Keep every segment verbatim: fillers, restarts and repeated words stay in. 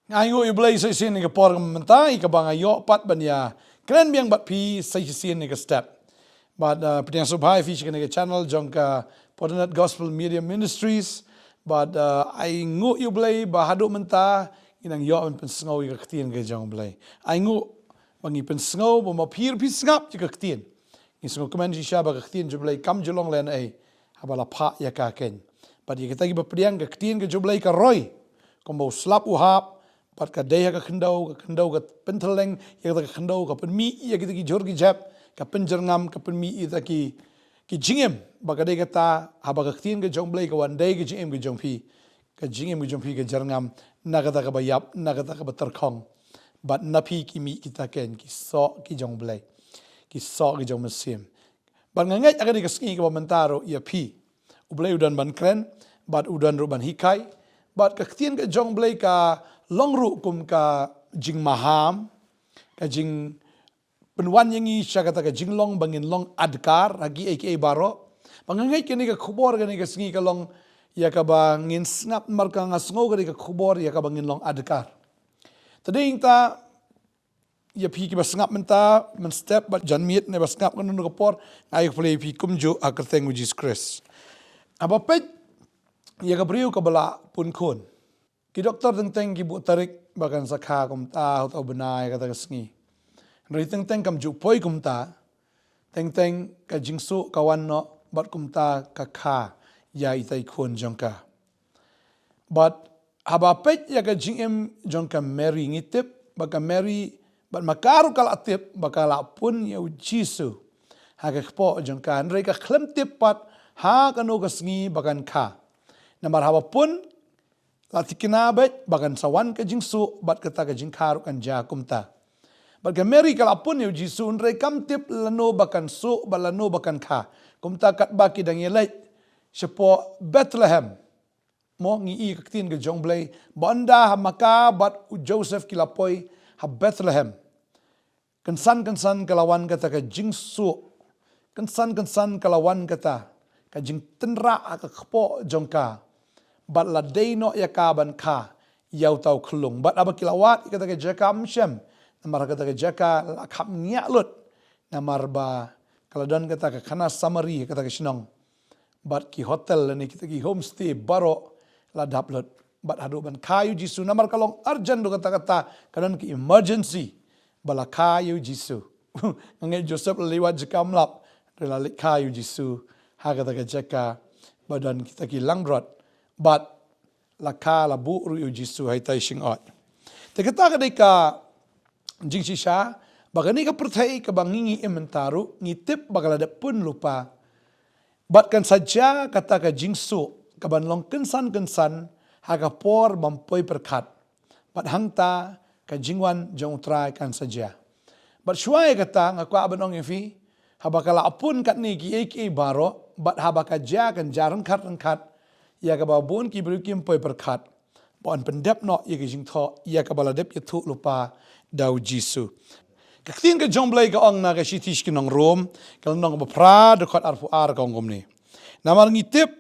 Nga ainguh ïa u Blei sa shisien ïa ka por mynta, ïa kaba nga ïoh pat ban ïa kren biang bad phi sa shisien ïa ka step. Bad, uh, pdiang sngewbha ïa phi sha kane ka channel jong ka Portland Gospel Media Ministries. Bad, uh, ainguh ïa u Blei ba haduh mynta ngi nang ïoh ban pynsngew ïa ka ktien ka jong u Blei. Ainguh ba ngi pynsngew ba ma phi ruh phi sngap ïa ka ktien. Ngi sngewkmen shisha ba ka ktien jong u Blei kam ju long lehnohei haba la phah ïa ka keiñ. Bad ïa kita kiba pdiang, ka ktien ka jong u Blei ka roi. Kumba u slap u hap, bad ka dei ha ka khyndew, ka khyndew ka pyntylleng ïa kita ki khyndew, ka pynmih ïa kita ki jhur ki jep, ka pynjyrngam, ka pynmih ïa kita ki, ki jingim. Bad ka dei kata, haba ka ktien ka jong u Blei ka wan dei ka jingim ka jong phi, ka jingim ka jong phi ka jyrngam na kata kaba ïap, na kata kaba tyrkhong. Bad na phi ki mih kita keiñ, ki soh ki jong u Blei, ki soh ki jong u Mynsiem. Bad nga ngeit ha kane ka sngi kaba mynta ruh ïa phi, u Blei u don ban kren, bad u don ruh ban hikai. Bad ka ktien ka jong u Blei ka long ruh kum ka jingmaham, ka jingpynwan ïa ngi sha kata ka jinglong ba ngin long adkar ha kiei kiei baroh. Bad nga ngeit kane ka khubor kane ka sngi ka long ïa kaba ngin sngap, namar ka nga sngew kane ka khubor ïa kaba ngin long adkar. Te dei ïa kata, ïa phi kiba sngap mynta mynstep bad janmiet ne ba sngap kano kano ka por, nga ai khublei ïa phi kumjuh ha ka kyrteng u Jisu Khrist. Haba peit ïa ka briew kaba la pun khun, ki doktor teng teng ki buh tarik ba kan sa kha kumta ha uta u bnai ha kata ka sngi. Hynrei teng teng kam ju poi kumta. Teng teng ka jingsuh ka wan noh bad kumta ka kha ïa ita i khun jong ka. Bad haba peit ïa ka jingim jong ka Mary, ngi tip ba ka Mary, bad ma ka ruh ka la tip ba ka la pun ïa u Jisu ha ka kpoh jong ka, hynrei ka khlem tip pat ha kano ka sngi ba kan kha. Namar haba pun, la thikna beit ba kan sa wan ka jingsuh bad kata ka jingkha ruh kan jia kumta. Bad ka Mary ka la pun ïa u Jisu, hynrei kam tip lano ba kan suh bad lano ba kan kha. Kumta katba ki dang ïaleit shapoh Bethlehem, mo, ngi i ka ktien ka jong u Blei ba ynda ha ma ka bad u Joseph ki la poi ha Bethlehem, kynsan kynsan ka la wan kata ka jingsuh. Kynsan kynsan ka la wan kata ka jingtynrah ha ka kpoh jong ka. Bad la dei noh ïa ka ban kha ïa uta u khyllung. Bad haba ki la wad ïa kata ka jaka, ym shym, namar kata ka jaka la khapngiah lut, namar ba ka la don kata ka khana Samari ha kata ka shnong. Bad ki hotel lane kita ki homestay baroh la dap lut. Bad haduh ban kha ïa u Jisu, namar ka long urgent ruh kata, kata ka don ka emergency ba la kha ïa u Jisu. Nga ngeit Joseph la leit wad jaka ym lap, hynrei la leit kha ïa u Jisu ha kata ka jaka ba don kita ki langbrot. Bad la kha, la buh ruh ïa u Jisu ha ita i shyngod. Te kata ka dei ka jingshisha ba kane ka pyrthei kaba ngi, ngi im mynta ruh, ngi tip ba ka la dep pun lypa. Bad kan sa jia kata ka jingsuh kaban long kynsan kynsan ha ka por bym poi pyrkhat. Bad hangta ka jingwan jong u Trai kan sa jia. Bad shuwa ïa kata, nga kwah ban ong ïa phi, haba ka la pun katne kiei kiei baroh, bad haba ka jia kan jia ryngkat ryngkat ïa kaba bun ki briew kim poi pyrkhat. Ba yn pyndep noh ïa ka jingthoh ïa kaba la dep ïathuh lypa da u Jisu. Ka ktien ka jong u Blei ka ong na ka shithi sha ki nong Rom, ka lynnong kaba phra, dkhot arphew ar, ka ong kumne: Namar ngi tip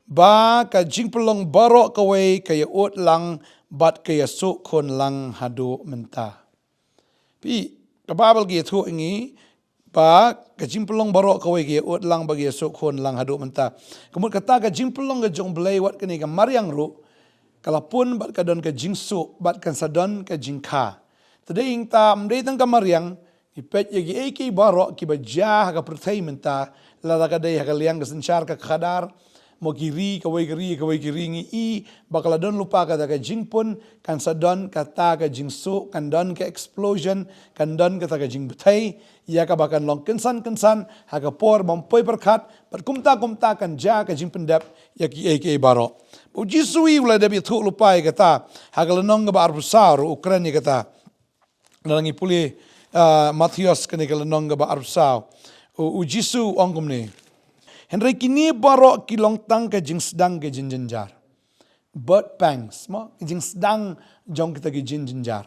ba ka jingpynlong baroh kawei ka ïa ud lang bad ka ïa suh khun lang haduh mynta. Phi, ka Baibl ka ïathuh ïa ngi ba ka jingpynlong baroh kawei ka ïa ud lang bad ka ïa suh khun lang haduh mynta. Ka mut kata ka jingpynlong ka jong u Blei, wat kane ka mariang ruh ka la pun bad ka don ka jingsuh bad kan sa don ka jingkha. Te dei ïa kata, ym dei tang ka mariang, ngi peit ïa kiei kiei baroh kiba jia ha ka pyrthei mynta, lada ka dei ha ka liang ka synshar ka khadar, mo, ki ri, kawei ka ri, kawei ki ri, ngi i ba ka la don lypa kata ka jingpun, kan sa don kata ka jingsuh, kan don ka explosion, kan don kata ka jingbthei ïa kaba kan long kynsan kynsan ha ka por bym poi pyrkhat, bad kumta kumta kan jia ka jingpyndep ïa kiei kiei baroh. Ba u Jisu hi u la dep ïathuh lypa ïa kata ha ka lynnong kaba arphew saw ruh u kren ïa kata. Lada ngi pule, ah, Mathaios kane ka lynnong kaba arphew saw, u, u Jisu u ong kumne: Hynrei kine baroh ki long tang ka jingsdang ka jingjynjar. Birth pangs, mo, ka jingsdang jong kita ki jingjynjar.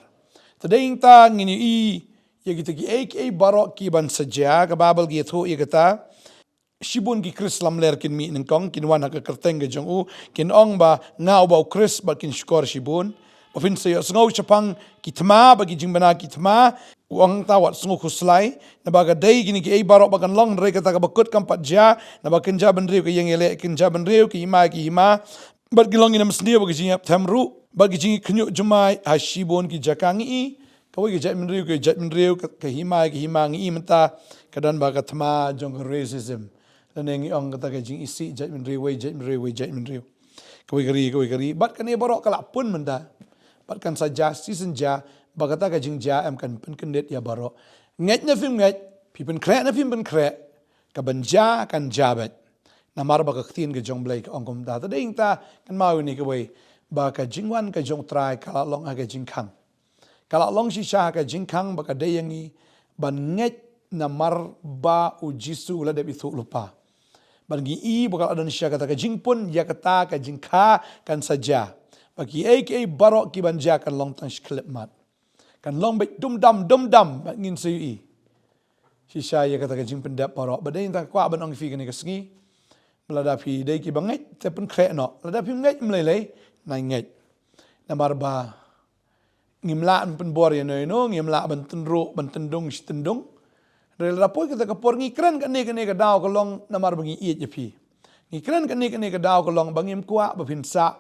Te dei ïa kata ngin ïohi ïa kita kiei kiei baroh kiban sa jia, ka Baibl ka ïathuh ïa kata. Shibun ki Khrist lamler kin mih nyngkong, kin wan ha ka kyrteng ka jong u, kin ong ba nga uba u Khrist bad kin shukor shibun. Ba phin sa ïohsngew shaphang ki thma bad ki jingbna ki thma. U ong ta, wat sngew khuslai, naba ka dei kine kiei baroh ba kan long, hynrei kata kaba kut kam pat jia, naba kynja bynriew ka ïeng ïaleh, kynja bynriew ka hima ïa ka hima, bad ki long ki nongïap sniew bad ki jingïap them ruh, bad ki jingïakynñiuh jumai ha shibun ki jaka. Ngi i kawei ka jaitbynriew ka jaitbynriew, ka, ka hima ïa ka hima. Ngi i mynta ka don ba ka thma jong ka racism, lane ngi ong kata ka jingisih jaitbynriew wei jaitbynriew wei jaitbynriew, kawei ka ri kawei ka ri. Bad kane baroh ka la pun mynta, bad kan sa jia shisien jia, ba kata ka jingjia em kan pynkyndit ïa baroh. Ngeit ne phim ngeit, phi pynkhreh ne phim pynkhreh, ka ban jia kan jia beit. Namar ba ka ktien ka jong U Blei ka ong kumta. Te dei ïa kata, kynmaw ïa kane kawei, ba ka jingwan ka jong U Trai ka la long ha ka jingkhang. Ka la long shisha ha ka jingkhang, ba ka dei ïa ngi ban ngeit namar ba U Jisu u la dep ithuh lypa. Bad ngi i ba ka la don shisha kata ka jingpun, ïa kata ka jingkha kan sa jia, ba kiei kiei baroh ki ban jia kan long tang shi khyllipmat. Kan long beit dum dam dum dam, bad ngin sa ïohi shisha ïa kata ka jingpyndep baroh. Bad dei ïa kata nga kwah ban ong ïa phi kane ka sngi, lada phi dei kiba ngeit, te pynkhreh noh. Lada phim ngeit, ym lei lei, nai ngeit. Namar ba ngim lah ban pynbor ïano ïano, ngim lah ban tynruh ban tyndung shi tyndung. Hynrei lada poi kata ka por, ngi kren kane kane ka daw ka long namar ba ngi ïeit ïa phi. Ngi kren kane kane ka daw ka long ba ngim kwah ba phin sah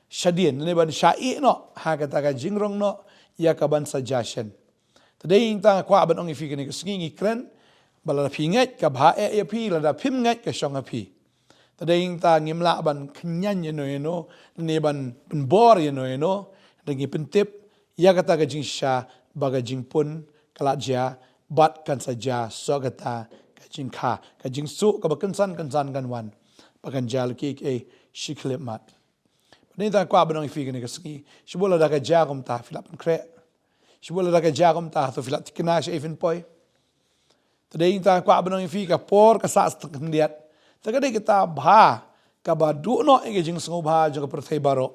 shadien, lane ban shah ïeh noh ha kata ka jingrong noh ïa ka ban sa jia shen. Te dei ïa kata nga kwah ban ong ïa phi kane ka sngi, ngi kren ba lada phi ngeit, ka bha eh ïa phi, lada phim ngeit, ka shong ha phi. Te dei ïa kata ngim lah ban kynjah ïano ïano, ne ban pynbor ïano ïano. Te ngi pyntip ïa kata ka jingshisha, ba ka jingpun ka la jia, bad kan sa jia soh kata ka jingkha, ka jingsuh kaba kynsan kynsan kan wan, ba kan jia la kiei kiei shi khyllipmat. Bad dei ïa kata nga kwah ban ong ïa phi kane ka sngi, shibun lada ka jia kumta, phi lah pynkhreh. Shibun lada ka jia kumta, to phi lah thikna shaei phin poi. Te dei ïa kata nga kwah ban ong ïa phi, ka por ka sah sa tang khyndiat. Te ka dei kata bha kaba duh noh ïa ka jingsngewbha jong ka pyrthei baroh.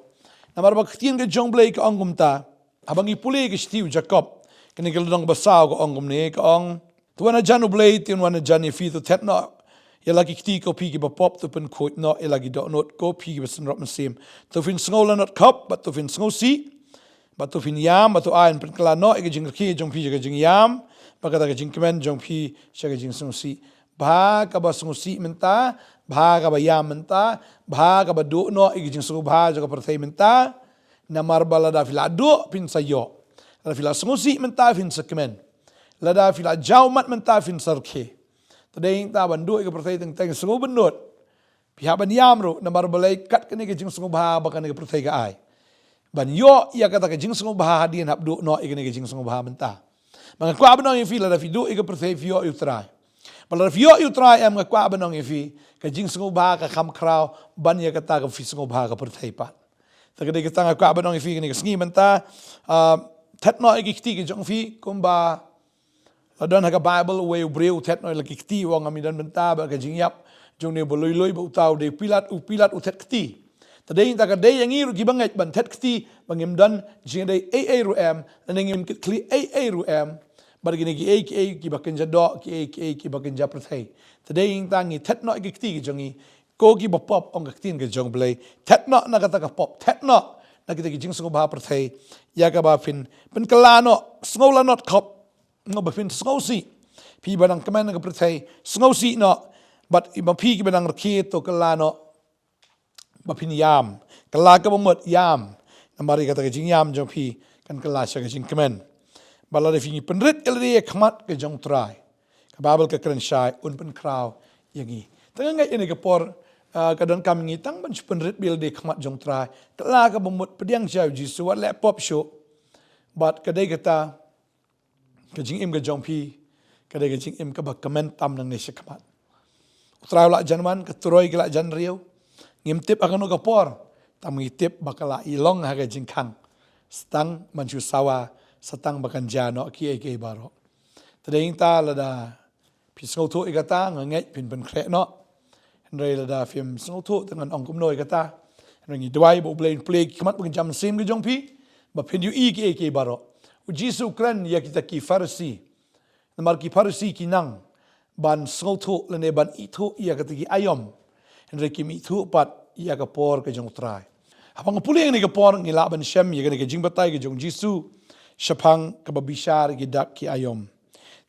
Namar ba ka ktien ka jong U Blei ka ong kumta, haba ngi pule ka shithi u Jakob, kane ka lynnong ba saw, ka ong kumne, ka ong: To wan hajan U Blei, to wan hajan ïa phi, to thet noh ïa la ki kti, ko phi kiba pop, to pynkhuid noh ïa la ki dohnud, ko phi kiba synrop mynsiem. To phin sngew lanot khop, bad to phin sngewsih, bad to phin ïam, bad to ai ban pynkylla noh ïa ka jingrkhie jong phi sha ka jingïam, bad kata ka jingkmen jong phi sha ka jingsngewsih. Bha kaba sngewsih mynta, bha kaba ïam mynta, bha kaba duh noh ïa ka jingsngewbha jong ka pyrthei mynta. Namar ba lada phi la duh, phin sa ïoh. Lada phi la sngewsih mynta, phin sa kmen. Lada phi la jaw mat mynta, phin sa rkhie. Te dei ïa kata ban duh ïa ka pyrthei teng teng sngewbha ban duh. Phi hap ban ïam ruh, namar balei? Kat kane ka jingsngewbha ba kane ka pyrthei ka ai, ban ïoh ïa kata ka jingsngewbha hadien hap duh noh ïa kane ka jingsngewbha mynta. Ba nga kwah ban ong ïa phi, lada phi duh ïa ka pyrthei, phi ïoh ïa U Trai. Bad lada phi ïoh ïa U Trai, em, nga kwah ban ong ïa phi, ka jingsngewbha ka kham khraw ban ïa kata ka phi sngewbha ka pyrthei pat. Te ka dei kata nga kwah ban ong ïa phi kane ka sngi mynta. Ah, thet noh ïa ki kti ki jong phi, kumba la don ha ka Baibl, uwei u briew u thet noh ïa la ki kti, u ong, ngam don bynta bad ka jingïap jong une uba lui lui, bad uta u dei u Pilat, u Pilat u thet kti. Te dei ïa kata ka dei ïa ngi ruh kiba ngeit ban thet kti, ba ngim don jingïadei ei ei ruh, em, lane ngim kit khlieh ei ei ruh, em, bad kine kiei kiei kiba kynja doh, kiei kiei kiba kynja pyrthei. Te dei ïa kata ngi thet noh ïa ki kti ki jong ngi, ko kiba pop, ong ka ktien ka jong U Blei. Thet noh na kata ka pop, thet noh na kita ki jingsngewbha pyrthei, ïa kaba phin pynkylla noh, sngew lanot khop, ba phin sngewsih. Phi ba dang kmen ha ka pyrthei, sngewsih noh. Bad ma phi kiba dang rkhie, to kylla noh, ba phin ïam. Kylla kaba mut, ïam. Namar ïa kata ka jingïam jong phi kan kylla sha ka jingkmen. Bad lada phi ngi pynrit ïa lade ha khmat ka jong U Trai, ka Baibl ka kren shai, un pynkhraw ïa ngi. Te nga ngeit ïa kane ka por, ah, ka donkam ïa ngi tang ban shu pynrit beit ïa lade ha khmat jong U Trai. Kylla kaba mut, pdiang sha U Jisu, wat leh pop shuh. Bad ka dei kata, ka jingim ka jong phi ka dei ka jingim kaba kmen tam nangne sha khmat. U Trai u la jan wan, ka turoi ka la jan riew. Ngim tip ha kano ka por, tang ngi tip ba ka la ïalong ha ka jingkhang. Sa tang ban shu sawa, sa tang ba kan jia noh kiei kiei baroh. Te dei ïa kata, lada phi sngewthuh ïa kata, nga ngeit phin pynkhreh noh. Hynrei lada phim sngewthuh, te ngan ong kumno ïa kata? Hynrei ngi duwai ba U Blei un plie ki khmat bad ki jam mynsiem ki jong phi, ba phin ïohi kiei kiei baroh. U Jisu u kren ïa kita ki Pharisi. Namar ki Pharisi ki nang ban sngewthuh lane ban ithuh ïa kata ki aïom, hynrei kim ithuh pat ïa ka por ka jong U Trai. Haba nga pule ïa kane ka por ngi lah ban shem ïa kane ka jingbatai ka jong Jisu shaphang kaba bishar ïa ki dak ki aïom.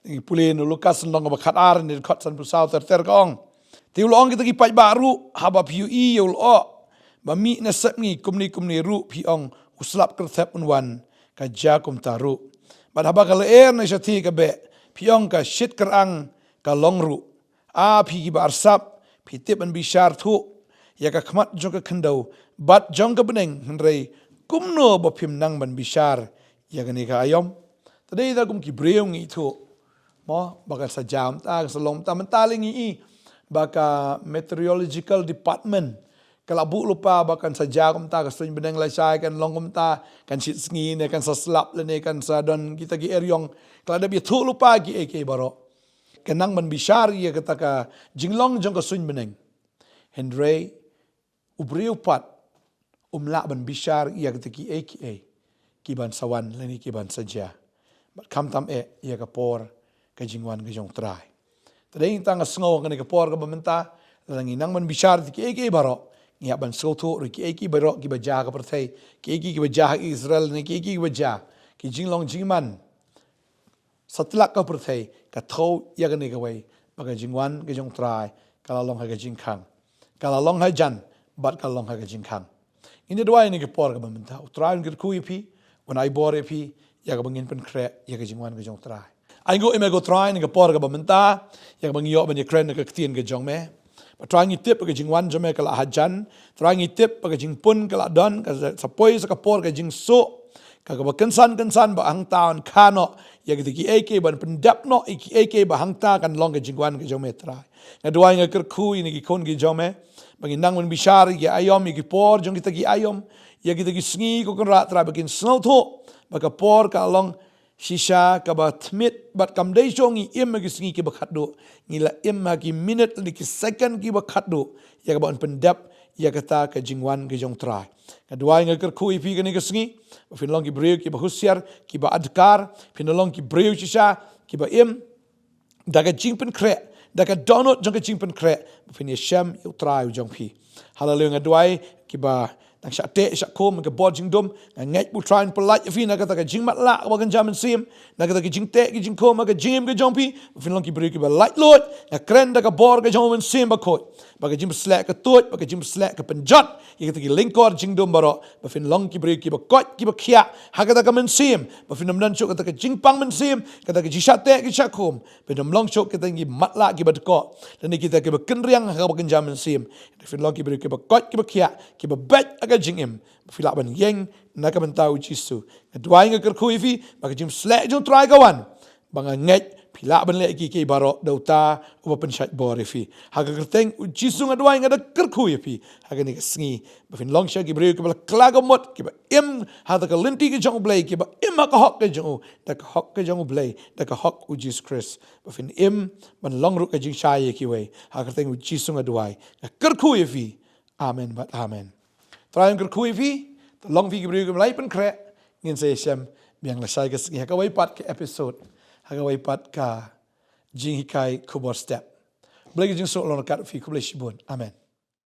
Ngi pule na u Lukas lynnong kaba khatar, na u dkhot sanphew saw ter ter ka ong: Te u la ong ïa kita ki paidbah ruh: Haba phi ïohi ïa u lyoh ba mih na sepngi kumne kumne ruh, phi ong, 'U slap kyrthep un wan,' ka jia kumta ruh. Bad haba ka lyer na shathie ka beh, phi ong, 'Ka shit kyrang ka long ruh.' A phi kiba arsap, phi tip ban bishar thuh ïa ka khmat jong ka khyndew bad jong ka bneng, hynrei kumno ba phim nang ban bishar ïa kane ka aïom? Te dei da kum ki briew ngi ithuh, mo, ba kan sa jia kumta, kan sa long kumta. Mynta lei ngi i ba ka meteorological department ka la buh lypa ba kan sa jia kumta, ka suiñ bneng lashai kan long kumta, kan shit sngi ne kan sa slap lane kan sa don kita ki eriong. Ka la dep ïathuh lypa kiei kiei baroh. Ka nang ban bishar ïa kata ka jinglong jong ka suiñ bneng. Hynrei u briew pat um lah ban bishar ïa kita kiei kiei ki ban sa wan lane ki ban sa jia. Bad khamtam eh ïa ka por ka jingwan ka jong u Trai. Te dei tang nga sngew ha kane ka por kaba mynta, lada ngi nang ban bishar ïa kiei kiei baroh, ngi hap ban sngewthuh ruh kiei kiei baroh kiba jia ha ka pyrthei, kiei kiei kiba jia ha Israel ne kiei kiei kiba jia, ki jinglong jingman satlak ka pyrthei ka thew ïa kane kawei, ba ka jingwan ka jong u Trai ka la long ha ka jingkhang, ka la long hajan bad ka la long ha ka jingkhang. Ngin ïa duwai ha kane ka por kaba mynta, u Trai un kyrkhu ïa phi, un ai bor ïa phi ïa kaba ngin pynkhreh ïa ka jingwan ka jong u Trai. Ai nguh ïa me ko Trai ha kane ka por kaba mynta, ïa kaba ngi ïoh ban ïakren na ka ktien ka jong me. Bad Trai, ngi tip ba ka jingwan jong me ka la hajan. Trai, ngi tip ba ka jingpun ka la don, ka sa poi sa ka por ka jingsuh, ka kaba kynsan kynsan ba hangta yn kha noh ïa kita kiei kiei, ban pyndep noh ïa kiei kiei ba hangta kan long ka jingwan ka jong me Trai. Nga duwai, nga kyrkhu ïa kine ki khun ki jong me ba ngin nang ban bishar ïa ki aïom, ïa ki por jong kita ki aïom, ïa kita ki sngi, ko Kynrad Trai, ba kin sngewthuh ba ka por ka long shisha kaba tmier bad kam dei shuh ngi im ha ki sngi kiba khatduh, ngi la im ha ki minit lane ki second kiba khatduh ïa kaba yn pyndep ïa kata ka jingwan ka jong u Trai. Nga duwai, nga kyrkhu ïa phi ha kane ka sngi ba phin long ki briew kiba husiar, kiba adkar, phin long ki briew shisha kiba im da ka jingpynkhreh, da ka dohnud jong ka jingpynkhreh, ba phin ïashem ïa u Trai u jong phi. Haleluia. Nga duwai kiba nang shah teh shah khum ha ka bor jingdum, nga ngeit ba u Trai un pyllait ïa phi na kata ka jingmatlah kaba kynja mynsiem, na kata ka jingteh ka jingkhum ha ka jingim ka jong phi, ba phin long ki briew kiba laitluid. Nga kren da ka bor ka jong u Mynsiem Bakhuid ba ka jingpynshlur ka tuid, ba ka jingpynshlur ka pynjot ïa kita ki lyngkor jingdum baroh, ba phin long ki briew kiba koit kiba khiah ha kata ka mynsiem, ba phin ym don shuh kata ka jingpang mynsiem, kata ka jingshah teh ka jingshah khum, phin ym long shuh kita ki matlah kiba dkoh lane kita kiba kynriang ha kaba kynja mynsiem. Phin long ki briew kiba koit kiba khiah, kiba beit ha ka jingim, ba phi lah ban ïeng na ka bynta u Jisu. Nga duwai, nga kyrkhu ïa phi ba ka jingpynshlur jong u Trai ka wan, ba nga ngeit phi lah ban leh ïa kiei kiei baroh da uta uba pynshait bor ïa phi. Ha ka kyrteng u Jisu nga duwai, nga da kyrkhu ïa phi ha kane ka sngi, ba phin long shisha ki briew kiba la kylla ka mut, kiba im ha kata ka lynti ka jong u Blei, kiba im ha ka hok ka jong u, da ka hok ka jong u Blei, da ka hok u Jisu Khrist, ba phin im ban long ruh ka jingshai ïa kiwei. Ha ka kyrteng u Jisu nga duwai, nga kyrkhu ïa phi. Amen bad amen. Trai un kyrkhu ïa phi. Te long phi ki briew kiba la ïa pynkhreh, ngin sa ïashem biang lashai ka sngi ha kawei pat ka episode, ha kawei pat ka jinghikai khubor step. Blei ka jingsuk long ryngkat phi. Khublei shibun. Amen.